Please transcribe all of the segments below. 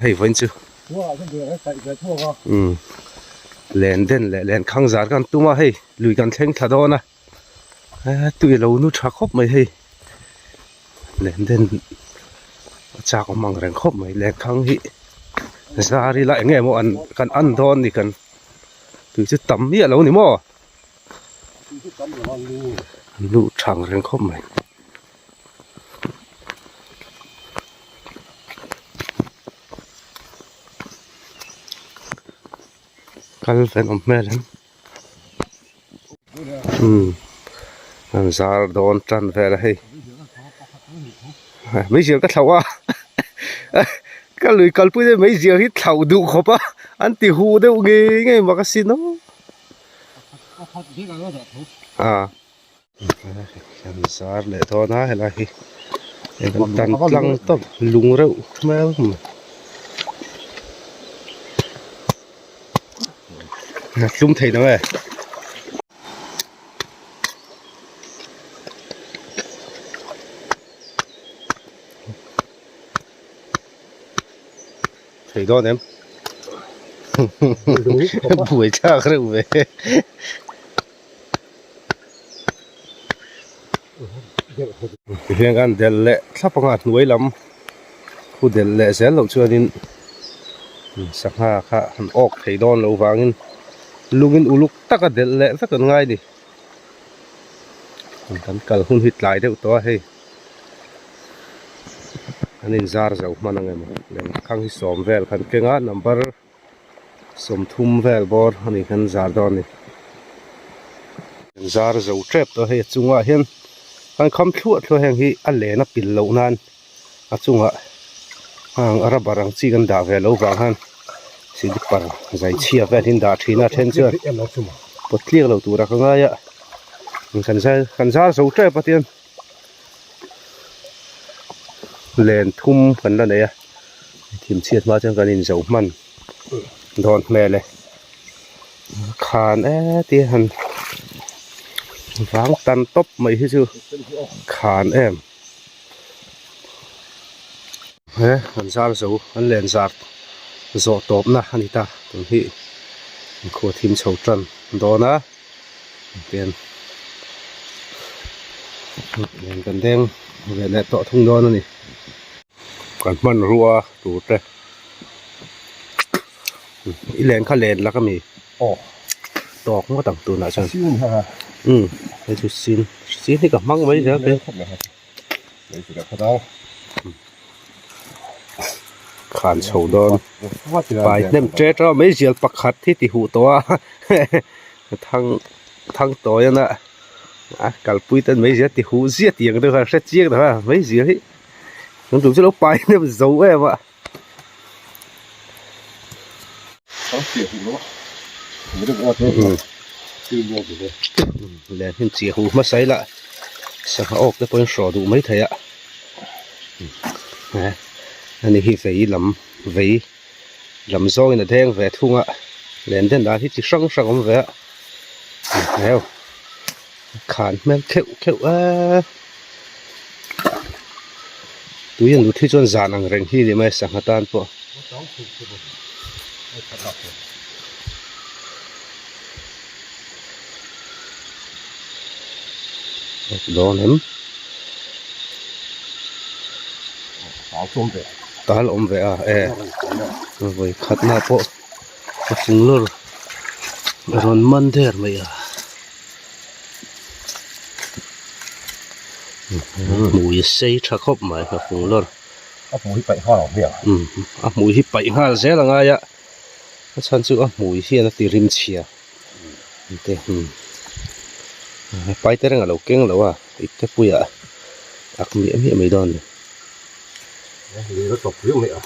Hei vawiin chu umm len den leh len khang zar kan tum a hei lui kan thleng thla dawn a tui a lo nu tha khawp mai hei len den a chak awm ang reng khawp mai len khang hi zar ila eng nge maw an kan an dawn ni kan tui chu tam miah lo ni maw nu tha ang reng khawp mai. Kal ven awm hmel em umm an zar dawn tan vel a hei meizial ka thlauh a ka lui kalpui te meizial hi thlauh duh khawp a an ti huh deuh ngei ngei mak asin aw a. Kan zar leh dawn a helai hi kan tan tlang tawp lung reuh hmel a tlum thei lo e. Thei dawn em? Buai thlak reuh ve. Tihian kan delh leh thlap anga hnuai lam khu delh leh zel loh chuanin sangha kha han awk thei dawn loh vangin lungin uluk taka delh leh vek an ngai a ni. Kan kal hun hi tlai deuh tawh a hei an inzar zo hman ang emaw lehkhang hi sawm vel khan keng a number. 30 vel bawr a ni kan zar dawn a ni kan zar zo tep tawh hei a chungah hian kan kham thluah thluah heng hi a len a pil loh nan a chungah hang rubber ang chi kan dah ve loh vang khan slipper zai chhia vel hi an dah thin a then chuan pawt tliak lo tura ka ngai a kan zai kan zar zo tep a tian len thum kan la nei a. Thim chhiat hma chuan kan inzo hman dawn hmel e khan e tia han vang tan tawp mai hi chu khan em he an zar zo an len zar zawh tawpna a ni ta tun hi khua thim chho tan dawn a tian len kan deng ve leh tawh thung dawn a ni. Kan hmanrua tur te i len kha len lak ami aw tawk ngawt ang tunah chuan umm hei chu sin sin hi ka hmang mai zel te khan chho dawn pai hnem ṭe ṭe a meizial pakhat hi ti huh tawh a thang thang tawi a na a kalpui ten meizial ti huh ziah tih ang deuh khan hre chiang deuh a meizial hi. Kan tum chu lo pai hnem zo em a. Len hin chiah huh hmasa ila sangha awk te pawhin hrawh duh mai thei a. Ani hi vei lam vei lam zawngin a deng ve thung a len den dan hi chi hrang hrang a awm ve a. Heu khan hmel kheuh kheuh a. Tui an lut hi chuan zan ang reng hi a ni mai a sangha tan pawh. Dawn em? Tal awm ve a e vawi khatna pawh a fung lawr a rawn man der mai a. Hmui a sei tha khawp mai a fung lawr. A hmui hi paih nghal ang hmiang. Umm a hmui hi paih nghal zel a ngai a a chhan chu a hmui hian a ti rim chhia te umm pai te reng a lo keng lo a ipte puiah ak miah miah mai dawn a ni. Lian a tawp riau mai a.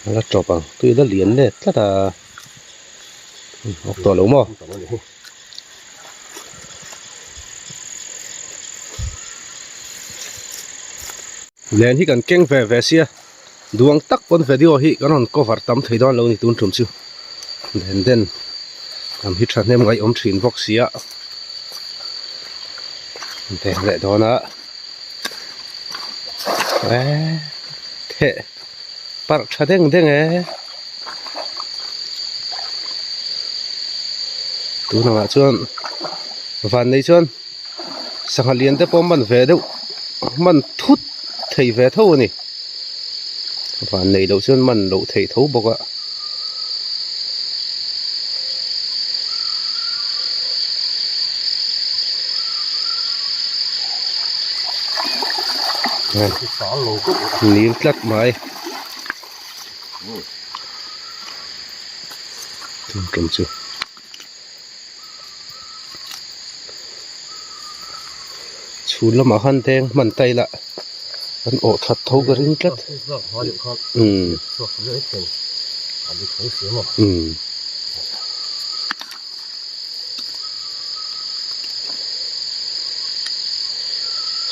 A la tawp ang tui la lian let tlat a awk tawh lo maw. Len hi kan keng ve ve sia duang tak pawn video hi kan rawn cover tam thei dawn lo ni tun tum chu len den lam hi thahnem ngaih awm thin bawk sia deng leh dawn a eee theh. Parh tha deng deng e. Tunangah chuan van nei chuan sangha lian te pawh man ve deuh man thut thei ve tho a ni. Van nei loh chuan man loh theih tho bawk a. Nil tlat mai tum tum chu chhun lamah khan deng hman ta ila an awh that tho ka ring tlat umm umm.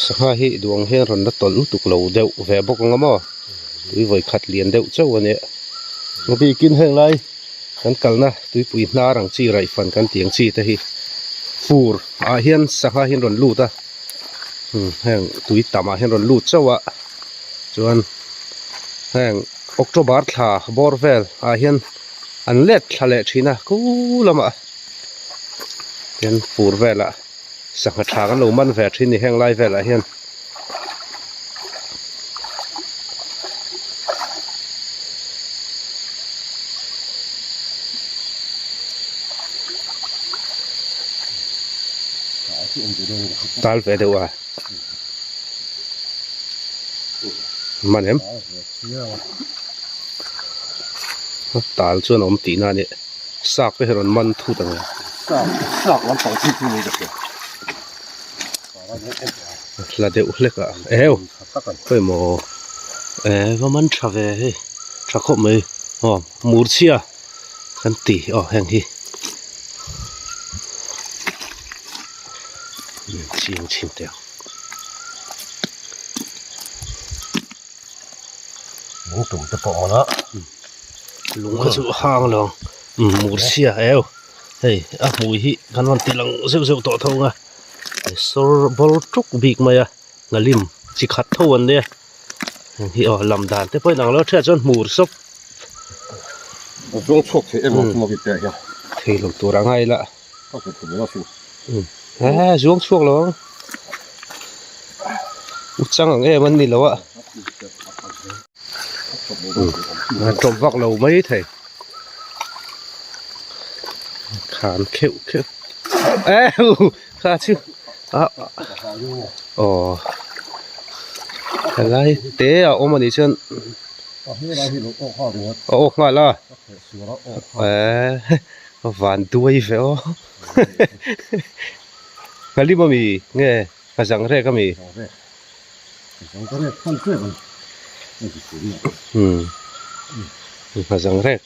Sangha hi duang hian rawn la tawlh lutuk lo deuh ve bawk ang a maw tui vawi khat lian deuh chauh a nia a bikin heng lai kan kalna tuipui hnar ang chi raih fan kan tih ang chi te hi fur ah hian sangha hi an rawn lut a heng tui tam ah hian rawn lut chauh a chuan heng October thla bawr vel ah hian an let thla leh thin a khu lamah hian fur velah sangha tha kan lo man ve thin a ni heng lai velah hian. Tal ve deuh a man em tal chuan a awm tihna a nia sak te hi rawn man thut ang hla deuh hlek a heu pawimawh eh va man tha ve hei tha khawp mai aw mur chhia kan ti aw heng hi chiang chhin teh ang. Lung tum te pawh awm a. Lung kha chu hang lo ang mur chhia eu hei a hmui hi kan rawn ti lang zeuh zeuh tawh tho ang a sawr bawr tuk bik mai a ngalim chi khat tho an nia heng hi aw lam dan te pawh a inang lo a thiat chuan hmur sawp. A zawng chhuak thei em ang chu maw piah hian. Thei lo tur a ngai la. Ehe zuang chhuak lo ang u chang ang em an ni lo a a tawp vak lo mai thei khan kheuh kheuh eh kha chu ah aw helai te a awm a nih chuan a awk nghal a eh van duai ve aw Nghalim ami nge nghazang rek ami umm nghazang rek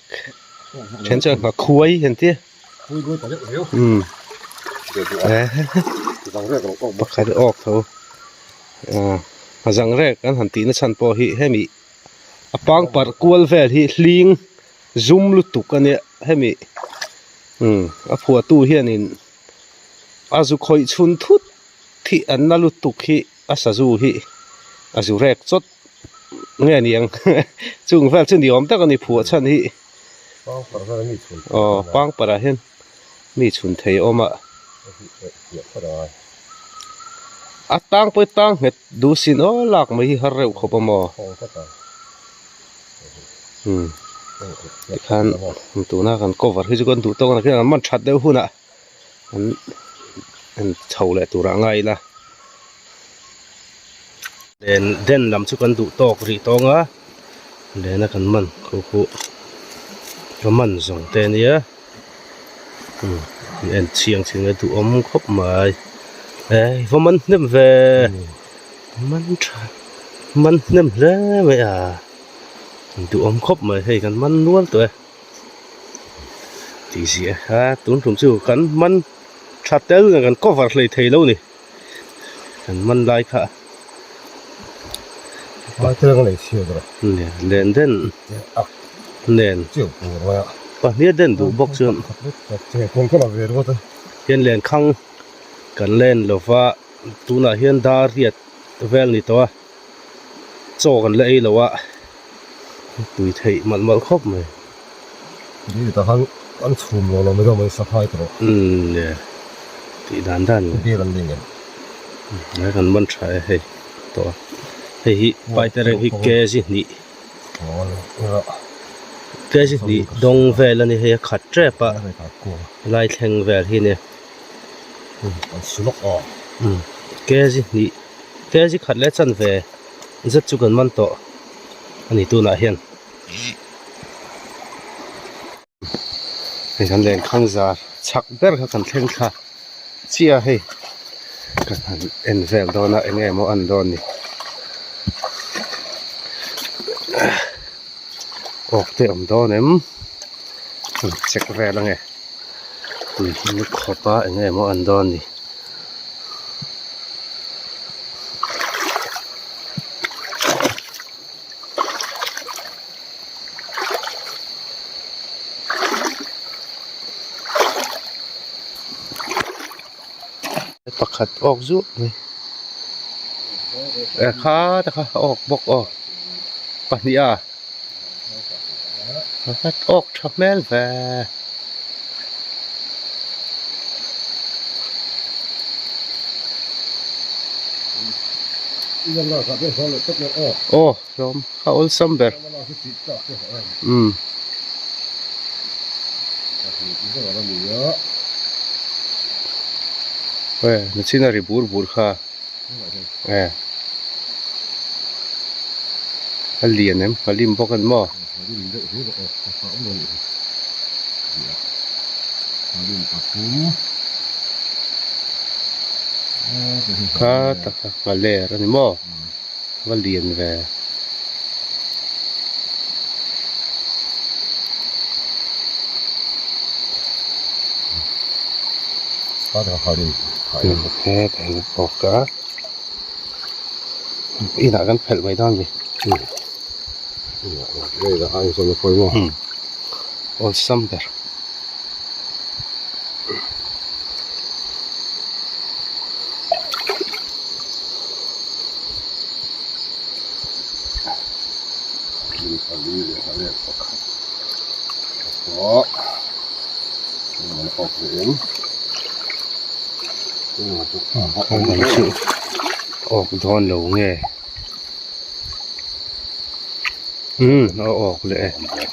then chuan nghakhuai an tia umm pakhat awk tho ah nghazang rek an han tihna chhan pawh hi hemi a pangparh kual vel hi hling zum lutuk a nia hemi umm a phuahtu hianin a zu khawih chhun thut hi an na lutuk hi a sazu hi a zu rek chawt nge niang chung vel chu ni awm tak a ni phuah chhan hi aw pangparh ah hian mi chhun thei a awm a a tang pawh hi tang nghet duh sin aw lak mai hi har reuh khawp a maw. Umm tikhan tuna kan cover hi chu kan duh tawk a khian an man that deuh hunah an an chho leh turah a ngai ila len den lam chu kan duh tawk rih tawng a lena kan man khu khu ka man zawng te ania umm an en chiang chiang a duhawm khawp mai eh va man hnem ve man tha man hnem hle mai a. Duhawm khawp mai hei kan man nual tawh e tih ziah a tun tum chu kan man tha tel nge kan cover hlei thei lo ni kan man lai kha len den nen pahnih a den duh bawk chuan hian len khang kan len lova tunah hian dar riat vel ni tawh a. Chaw kan la ei lo a, Tui theih malh malh khawp mai. Ni ta khan an chhum lo lo mai deuh mai saphai tawh. Umm le tih dan dan mai. Bial an ling em? Lai kan man tha e hei tawh a. Hei hi paitereng hi kg hnih. Kg hnih dawng vel a ni hei a khat tep a. Lai thleng vel hi nia. An su lawk aw. Umm kg hnih kg khat leh chanve zet chu kan man tawh. A ni tunah hian hei kan lenkhang zar chhak ber kha kan thleng thla chiah a hei kan han en vel dawn a eng nge maw an dawn ni awk te awm dawn em kan check vel ange tui hi khawp a eng nge maw an dawn ni. Pakhat awk zuah mai eh kha te kha a awk bawk aw pahnih a pakhat awk tha hmel ve. Aw hlawm a awlsam ber umm. Eh nachin a ri bur bur kha eh a lian em a lim bawk a ni maw. Kha taka nghaler a ni maw va lian ve. Hetah hian a awk a inah kan phelh mai dawn a ni. Awlsam ber. Awk dawn lo nge umm a awk leh e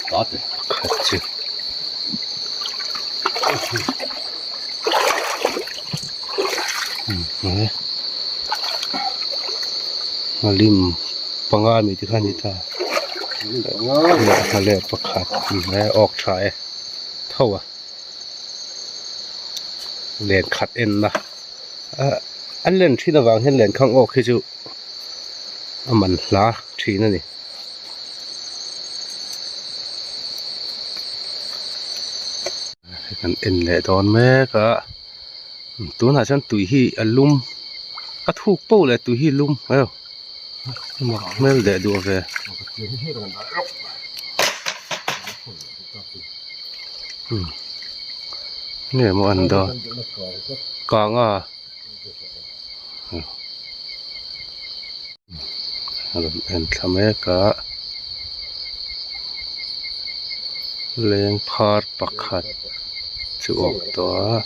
khat chu. Lim panga mi te kha a ni ta leh pakhat awk tha e tho a len khat en na a len thin avang hian len khang awk hi chu a man hla thin a ni. Kan en leh dawn mek a tunah chuan tui hi a lum a thuk poh leh tui hi a lum eo mak hmel deh duh ve. Nge maw an dawn kang a. A rawn en thla mek a leng phar pakhat chu a awm tawh a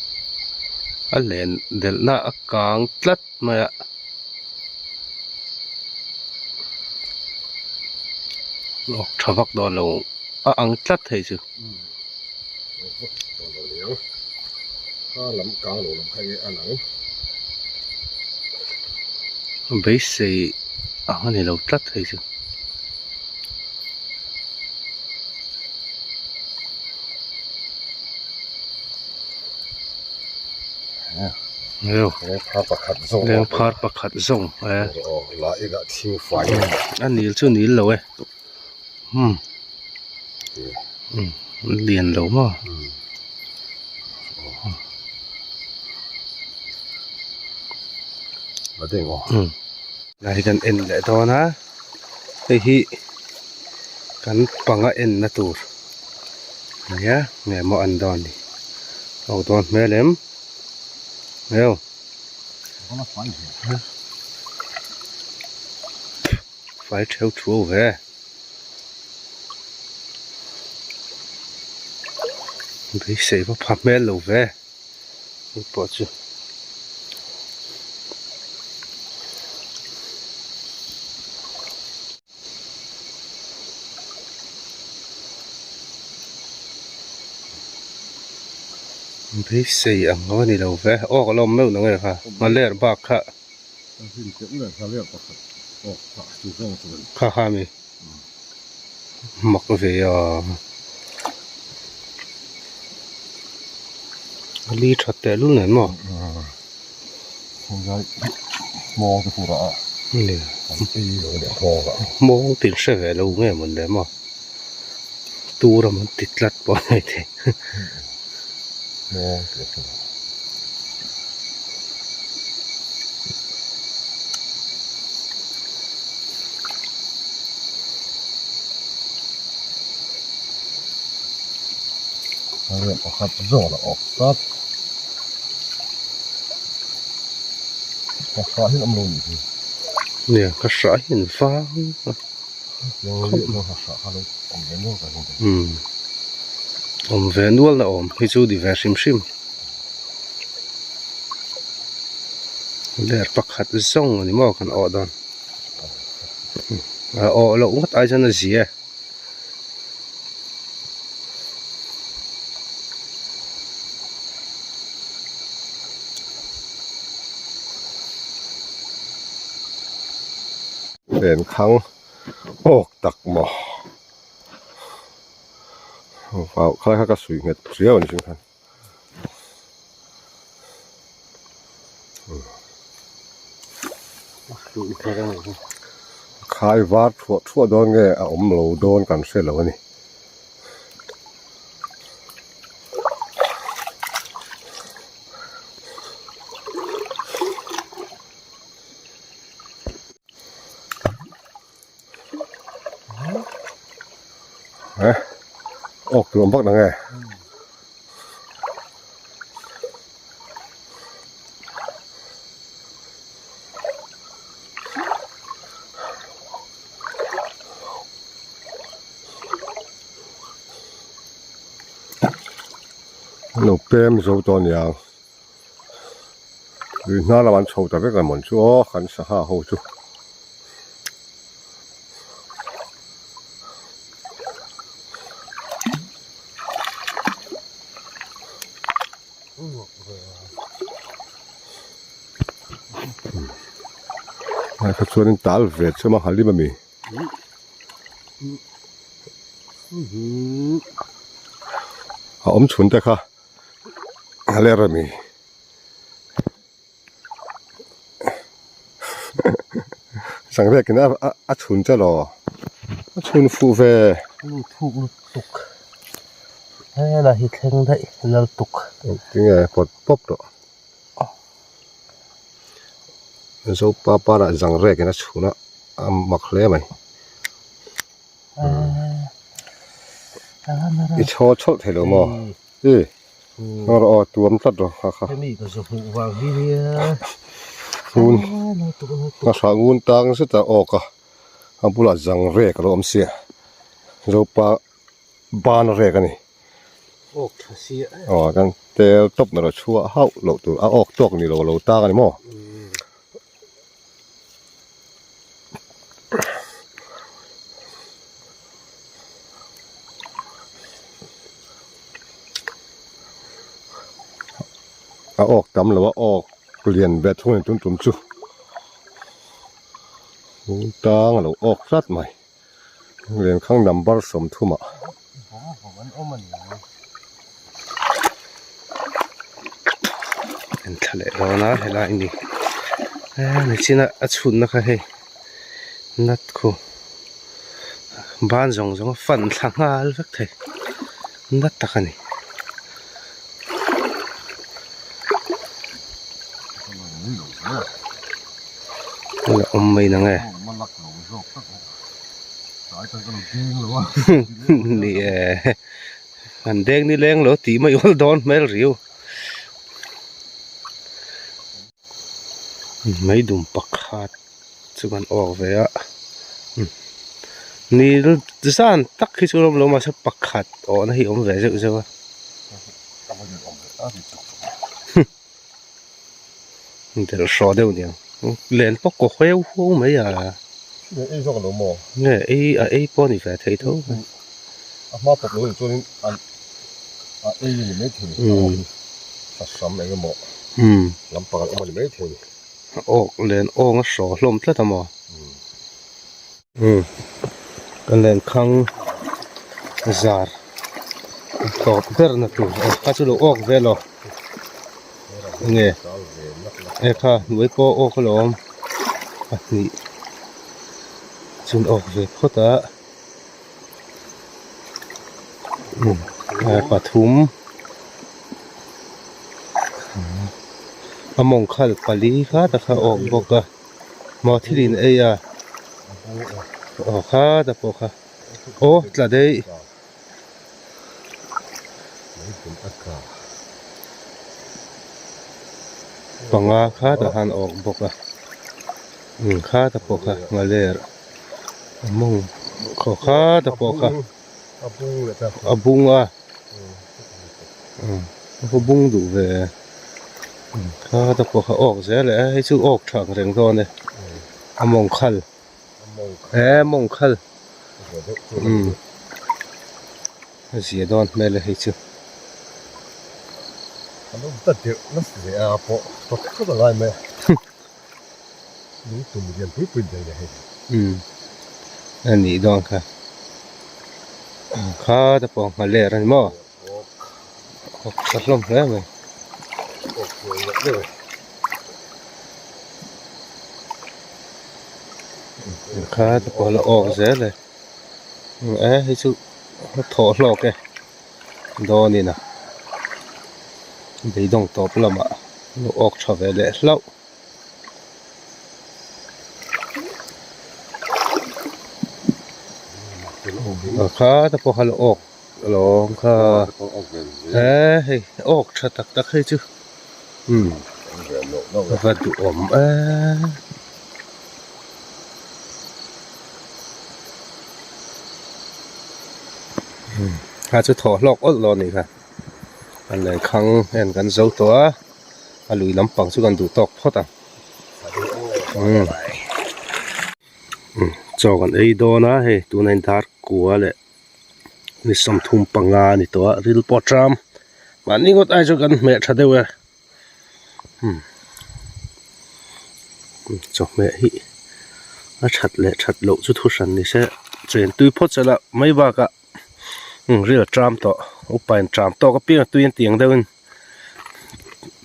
a len delhna a kang tlat mai a. Awk tha vak dawn lo a ang tlat thei chu. Beisei ang a ni lo tlat thei chu. Lengphar pakhat zawng a nil chu nil lo e. Umm lian lo maw umm lai kan en leh dawn a hei hi kan panga en na tur ania nge maw an dawn ni a aw dawn hmel em eo. Fai theu thu ve. Beisei va pha hmel lo ve hei pawh chu. Beisei ang a ni lo ve aw ka lawm meuh nang e kha nghaler bak kha. Kha kha mi. Mak ve a. A li that teh lul nen maw? Hmawng tin hre ve lo nge mawn le maw? Tur a man ti tlat pawh a ni thei. Pakhat zawk a awk tlat ka hrah hi an awm lo nih hi nia ka hrah hi an vang a umm awm ve nual na awm hi chu di ve hrim hrim ler pakhat zawng a ni maw kan awh dawn a awh loh ngawt ai chuan a zia e. Lenkhang awk tak maw vau khalai kha ka suih nghet riau a ni hrim khan. Khai var thuah thuah dawn nge a awm lo dawn kan hre lo a ni. Awk tur awm vak na nge. An lo pem zo tawh aniang lui hnar lamah an chho ta vek ang mawn chu aw kan sangha ho chu. Lai kha chuanin tal ve chu a halim ami. A awm chhun te kha a ler ami. Sangriak in a chhun che law a chhun fuh ve. Lu thuk lutuk helai hi thleng daih lal tuk. Tinge pawt pawp tawh. Zopa parah zangrek in a chhun a a mak hle mai. I chhaw chhawlh thei lo maw? I Rawh aw tuam tlat rawh kha kha. Hemi ka zu hmuh vang hi nia. Ngun ka hrah ngun tang zet a awk a a bulah zang rek a lo awm sia zopa ban rek a ni. Awk tha sia. Aw chuan tel tawp na rawh chhuah hauh loh tur a awk tawk ni lo a lo tang a ni maw. A awk tam lo a awk lian ve thung a ni tum tum chu tang a lo awk tlat mai lenkhang number 30 ah. An thla leh dawn a helai ni nichin a a chhunna kha hei nut khu ban zawng zawng a fan thla nghal vek thei nat tak a ni. La awm mai nang e. Ni e an deng ni leng lo tih mai awl dawn hmel riu mai dum pakhat chu kan awk ve a ni zan tak hi chu a awm lo mahse pakhat awhna hi a awm ve zeuh zeuh a. Delh hrawh deuh niang. Len pawh kaw heu huau mai a. Ei zawk lo maw? Nge ei a ei pawh a ni ve thei tho. A hma pawp lo ni chuanin a a ei a ni mai thei. A hram eng emaw lampang an awm a ni mai thei. Awk len awng a hraw hlawm tlat a maw? Kan lenkhang zar tawp ber na tur aw kha chu lo awk vel aw enge e kha hnuai pawh awk alawm pahnih chun awk ve phawt a pathum a mawng khal pali kha tak kha awk bawk a. Maw thil in ei a aw kha ta pawh kha aw tla daih panga kha tah khan a awk bawk a um kha ta pawh kha nghaler a mawng khaw kha ta pawh kha a bung a. A bung duh ve kha te pawh kha awk zel e hei chu awk tha ang reng dawn e a mawng khal e mawng khal umm a zia dawn hmel e hei chu. Umm a nih dawn kha kha te pawh ngha ler a ni maw awk tha hlawm hle mai kha te pawh la awk zel e e hei chu a thawh hlawk e dawn in a beidawng tawp lamah lo awk tha ve leh hlauh. Kha te pawh kha la awk alawm kha he hei awk tha tak tak hei chu umm va duhawm em kha chu thawh hlawk awlh dawn a nih kha a lenkhang en kan zo tawh a. A lui lampang chu kan duh tawk phawt ang chaw kan ei dawn a hei tuna in dar kua leh ni sawmthum panga a ni tawh a ril pawh a tram mahni ngawt ai chuan kan hmeh tha deuh e chawhmeh hi a that leh that loh chu thu hran ni se chen tui phawt sela mai bakah ril a tram tawh upa in tram tawk apiang a tui an tih ang deuhin.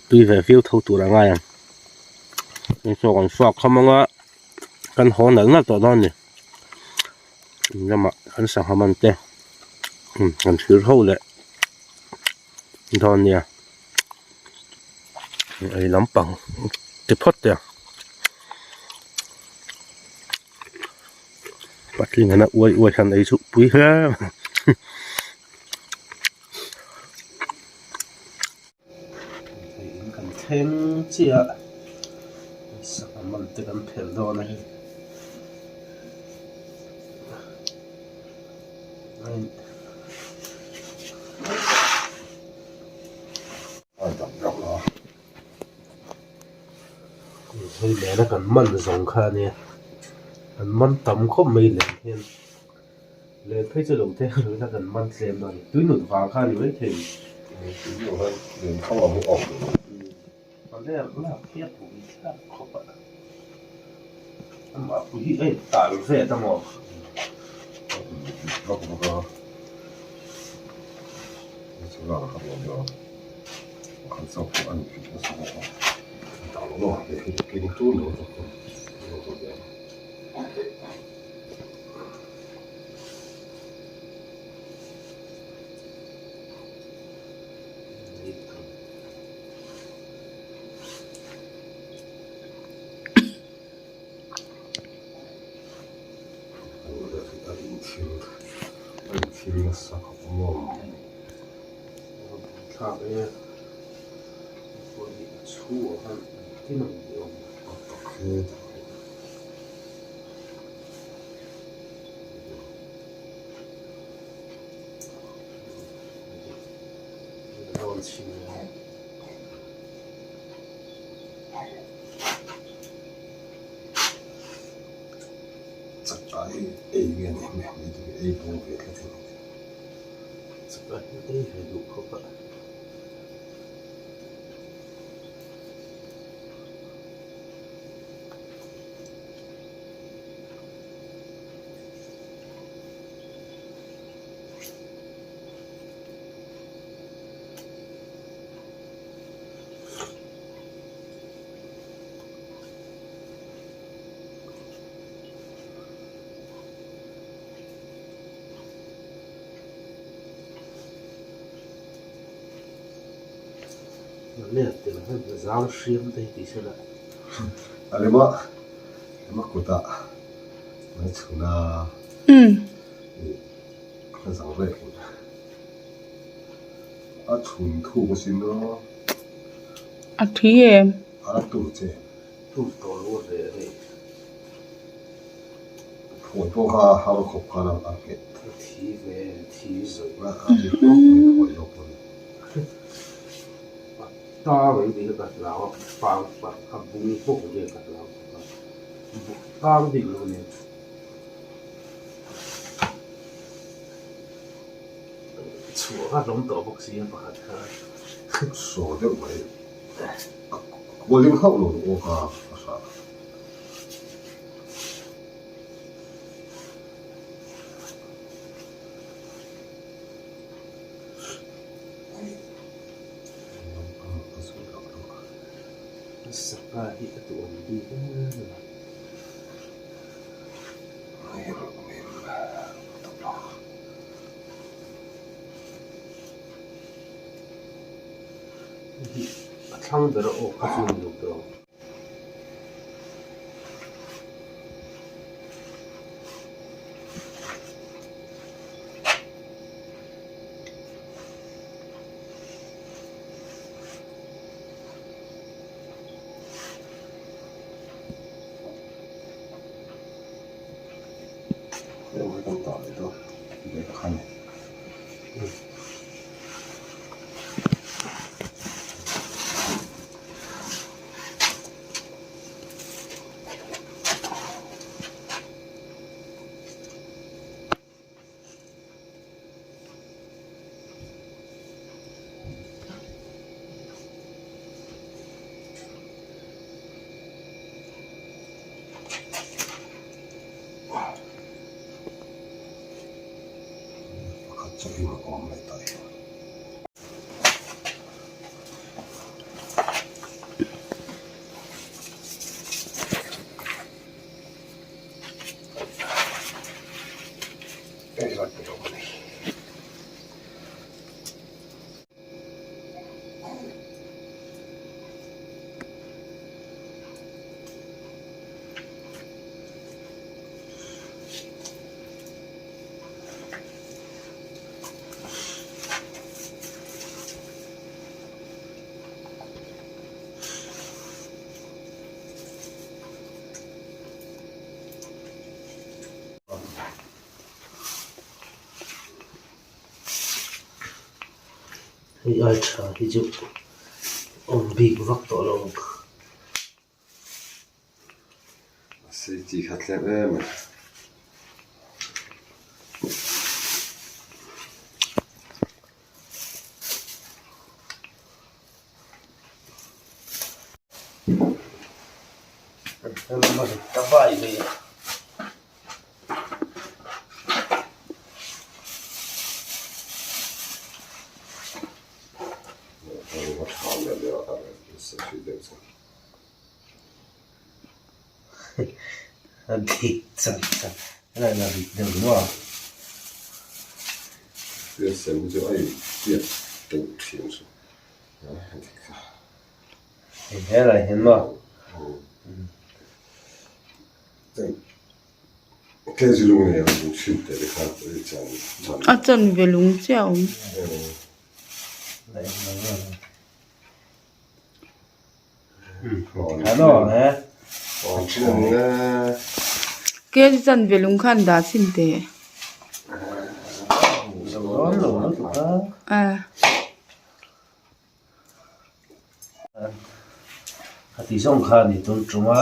Tui ve viau tho tur a ngai ang hei saw kan suak kham anga kan haw nalh nalh tawh dawn a ni in lamah kan sangha man te kan thlir ho leh dawn nia ei lampang ti phawt teh ang patling an a uai uai hian ei chu pui hle. Hei in kan thleng chiah a sangha man te kan phelh dawn a hei hei lena kan man zawng kha a nia kan man tam khawp mai lem hian. Len phei chu lo te hlui kha kan man tlem dawn a ni. Tui nut vang kha a ni maithei. Tui nut hian len kho ang hi a awm. A ler lak hi a pui thlak khawp a. Amah pui hi a intal vet a maw? Vak vak a. Chu lak a awm lo. Pakhat zawk pawh a ni tih nasa bawk a. Dang lo a hei keng tur lo tak a. Thlak e chhu ah khan engtin ang tih a awm. Chakah hi ei nge ni em em mai ei bung ve tlat a ni. Chakah hi ei ve duh khawp a. Zang hriam te hi tih se la. A lema lema kutah mai chhun a a zang rek in a chhun thuk asin aw. A thi em? A tur che. Tur tawh lo ve a ni. Phawi pawh kha har khawp khan a nghet. A thi ve, thi zawih. A thi hlawk mai phawi lawk pawn. A tang an tih kha ka hlau a, pang parh a bung bawk ve ka hlau khawp a. Tang bik lo nen. Chhuah kha hlawm tawh bawk si a pakhat kha. Saw deuh mai. A kualing hauh lo aw kha a hrah. Saka hi a duhawm bik em a. A thlang ber a awk kha chu ni lo tawh ang. Pakhat chu in awm leh ta e. Hei ai tha hi chu awm bik vak tawh lo ang. Sei chi kha tlem em a. A dik chak chak helai la rik deuh luah a. Thil sem chu a inpiak deuh thin chu a dik a. Hei helai hian maw? Kezi lung nei ang lung chhim te te kha chan chan. A chan ve lung chiah a awm. Kezi chan ve lung khan dah chhin teh. Khati zawng kha a ni tun ṭuma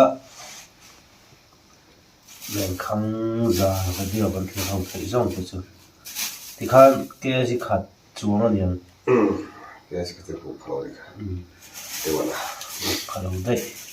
lenkhang zar video kan thlir ho theih zawng te chu tikhan kg khat chuang a ni ang. Umm kg khat chu buk pha lo a ni kha. Ewana. Buk pha lo daih.